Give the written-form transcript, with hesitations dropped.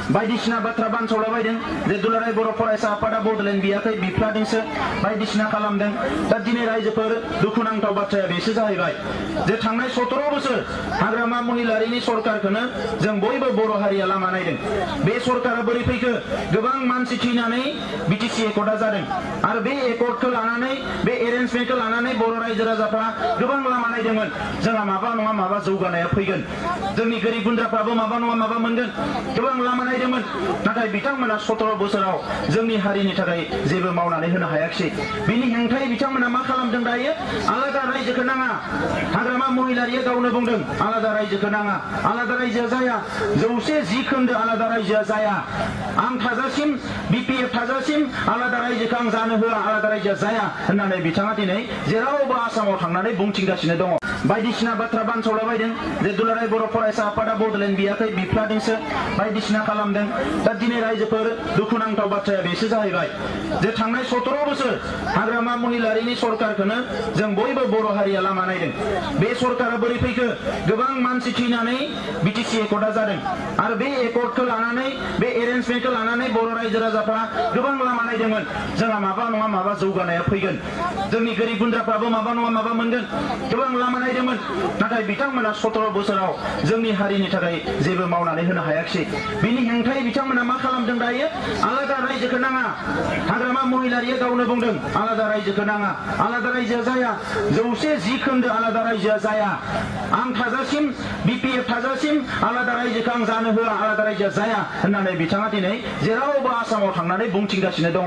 बायदिसिना बाथ्रा बानसावलाबायदों जे दुलाराय बर' फरायसा आफादा बड'लेण्ड बियाखै बिफ्लादोंसो बायदिसिना खालामदों। दा दिनै रायजोफोर दुखुनांथाव बाथ्राया बेसो जाहैबाय जे थांनाय 17 बोसोर हाग्रामा महिलारिनि सरकारखौनो जों बयबो बर' हारिया लामा नायदों। बे सरकारा बोरै फैखो गोबां मानसि थैनानै बिटिसि एकर्डआ जादों आरो बे एकर्डखौ लानानै बे एरेन्जमेन्टखौ लानानै बर' रायजो राजाफ्रा गोबां लामा नायदोंमोन जोंहा माबा नङा माबा जौगानाया फैगोन, जोंनि गोरिब गुन्द्राफ्राबो माबा नङा माबा मोनगोन, गोबां लामा नायदोंमोन। नाथाय बिथांमोना 17 बोसोराव जोंनि हारिनि थाखाय जेबो मावनानै होनो हायाखिसै। बिनि हेंथायै बिथांमोना मा खालामदों दायो? आलादा रायजोखौ नाङा। हाग्रामा महिलारिया गावनो बुंदों आलादा रायजोखौ नाङा, आलादा रायजोआ जाया, 110 खोन्दो आलादा रायजोआ जाया। आं थाजासिम बिपिएफ थाजासिम आलादा रायजोखौ आं जानो होआ, आलादा रायजोआ जाया होननानै बिथाङा दिनै जेरावबो आसामाव थांनानै बुंथिगासिनो दङ। बायदिसिना बाथ्रा बानसावलाबायदों जे दुलाराय बर' फरायसा आफादा बड'लेण्ड बियाखै बिफ्लादोंसो बायदिसिना खालामदों। दा दिनै रायजोफोर दुखुनांथाव बाथ्राया बेसो जाहैबाय जे थांनाय 17 बोसोर हाग्रामा महिलारिनि सरकारखौनो जों बयबो बर' हारिया लामा नायदों। बे सरकारा बोरै फैखो गोबां मानसि थैनानै बिटिसि एकर्डआ जादों आरो बे एकर्डखौ लानानै बे एरेन्जमेन्टखौ लानानै बर' रायजो राजाफ्रा गोबां लामा नायदोंमोन जोंहा माबा नङा माबा जौगानाया फैगोन, जोंनि गोरिब गुन्द्राफ्राबो माबा नङा माबा मोनगोन, गोबां लामा नायदोंमोन। नाथाय बिथांमोना 17 बोसोराव जोंनि हारिनि थाखाय जेबो मावनानै होनो हायाखिसै। बिनि हेंथायै बिथांमोना मा खालामदों दायो? आलादा रायजोखौ नाङा। हाग्रामा महिलारिया गावनो बुंदों आलादा रायजोखौ नाङा, आलादा रायजोआ जाया, 110 खोन्दो आलादा रायजोआ जाया। आं थाजासिम बिपिएफ थाजासिम आलादा रायजोखौ आं जानो होआ, आलादा रायजोआ जाया होननानै बिथाङा दिनै जेरावबो आसामाव थांनानै बुंथिगासिनो दङ।